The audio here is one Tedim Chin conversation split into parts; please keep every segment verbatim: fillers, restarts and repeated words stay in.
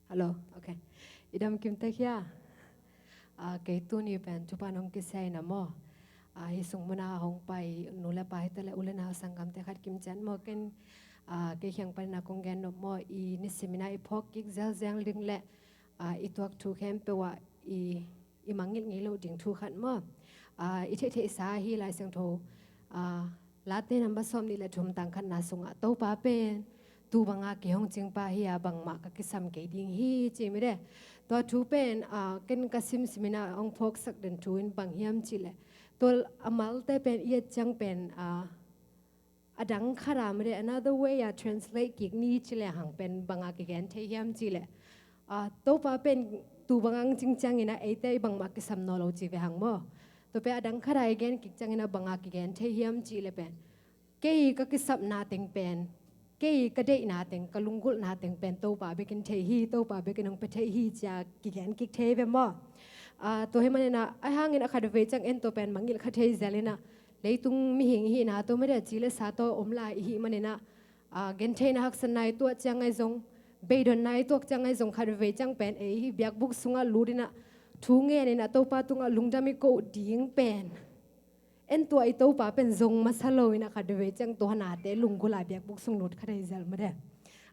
Hello, okay. I dam kim tek hia? Ah, kei tuni pen thupha nong kisia ina maw. Ah, hi sung muna hong pai nu le pa hi ta le u le nau sanggamte khat kim ciat maw. Ken, ah, kei kiang panin a kong gen nop maw, i nisim ina i phawk kik zelzel ding le, ah, i tuak thu khempeuh ah i, i mangngilh ngei loh ding thu khat maw. Ah, i theihtheihsa hi Lai Siangtho, ah, Late number sawmnih le thum tang khatna sungah Topa pen tu banga kei hong cingpa hi a, bangmah ka kisam kei ding hi ci mede. Tua thu pen, ah, ken ka simsim ina hong phawksak den thu in bang hiam cih leh, tua a malte pen i et ciang pen, ah, a dang khat a mede, another way a translate kik ni ci le hang pen banga kigen thei hiam cih leh, ah, Topa pen tu banga hong cing ciang ina eite i bangmah kisam nawn lo ci ve hang maw. Tua pen a dang khat a i gen kik ciang ina banga kigen thei hiam cih leh pen, kei ka kisapna teng pen, kei ka deihna teng, ka lunggulhna teng pen Topa bekin thei hi, Topa bekin hong pia thei hi ci a kigen kik thei ve maw. Ah, tua hi man ina, ahi hangin a khatvei ciang en tua pen mangngilh kha thei zel ina, leitung mihing i hihna tawh mede, ci le sa tawh om lai i hih man ina, ah, gentheihna haksatna i tuah ciang ahi zong, beidonna i tuak ciang ahi zong, khatvei ciang pen ei hi biakbuk sungah lut ina thu ngen ina Topa tungah lungdam i koh ding pen, en tua i Topa pen zong masa lo ina khatvei ciang tua nate lunggulh a biakbuk sung lut kha thei zel mede.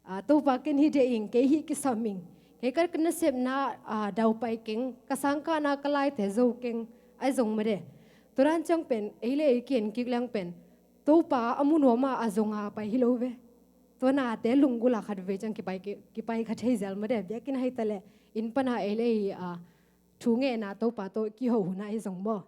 Ah, Topa ken hih deih ing, kei hih kisam ing, kei ka nasepna, ah, daupai keng, ka sangkahna ka laite zo keng, ahi zong mede. Tua dan ciang pen ei le ei ki-en kik leng pen Topa a mu nuam a, a zong a pai hi lo ve. Tua nate lunggulh a khatvei ciang kipai, ki, kipai kha thei zel mede. Biakinn ah hi ta le, inn pana ei le ei, ah, thu ngenna Topa tawh kiho hun ah hi zong maw,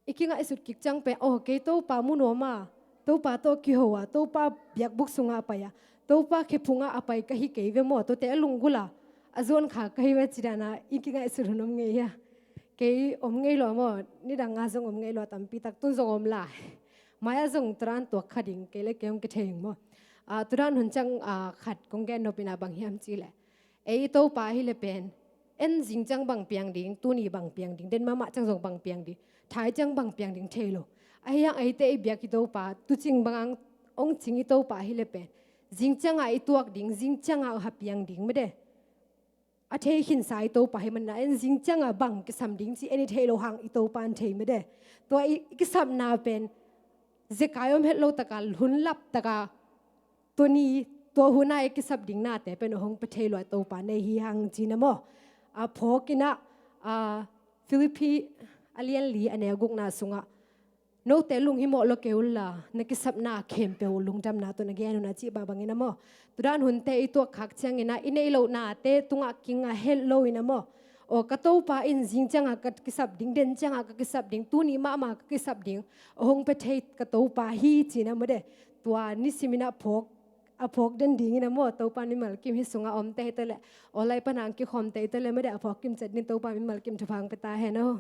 i kingaihsut kik ciang pen, aw, kei Topa mu nuam a, Topa tawh kiho a, Topa biakbuk sungah a pai a, Topa khephungah a pai ka hi kei ve maw, tuate a lunggulh a, a zuan kha ka hi ve ci dan a i kingaihsut hun om ngei hia? Kei om ngei lo maw, nidang a zong om ngei lo a, tampi tak tun zong om lai. Mai a zong tua dan tuak kha ding, kei le kei hong kithei ing maw. Ah, tua dan hun ciang, ah, khat kong gen nop ina bang hiam cih leh, ei i Topa hi le pen, en zing ciang bang piang ding, tuni bang piang ding, den mahmah ciang zong bang piang ding, thai ciang bang piang ding thei lo. Ahi hang eite i biak i Topa, tucing banga hong cing i Topa hi le pen, zing ciang a i tuak ding, zing ciang a ha piang ding mede. A thei khinsa i Topa hi man ina, en zing ciang a bang kisam ding ci en i thei lo hang i Topa in thei mede. Tua i, i kisapna pen zekai om het lo taka, hun lap taka, tuni tua hun a i kisap ding nate pen hong pia thei lo a Topa nei hi hang ci na maw. A phawk ina, a, Philippi a lian li a neu gukna sungah, note lunghimawh lo kei unla, na kisapna khempeuh lungdamna tawh na gen un a cih bah bang ina maw. Tua dan hunte i tuak khak ciang ina i neih loh nate tungah kinga het lo ina maw. Aw, ka Topa in zing ciang a ka kisap ding, den ciang a ka kisap ding, tuni mahmah ka kisap ding, a hong pia thei ka Topa hi ci na mede. Tua nisim ina phawk, a phawk den ding ina maw, Topa mimal kim hi sungah omte hi ta le, aw, lai pana hong kikhawmte hi ta le mede, a phawk kim ciat ding, Topa mimal kim thupha hong pia ta hen aw.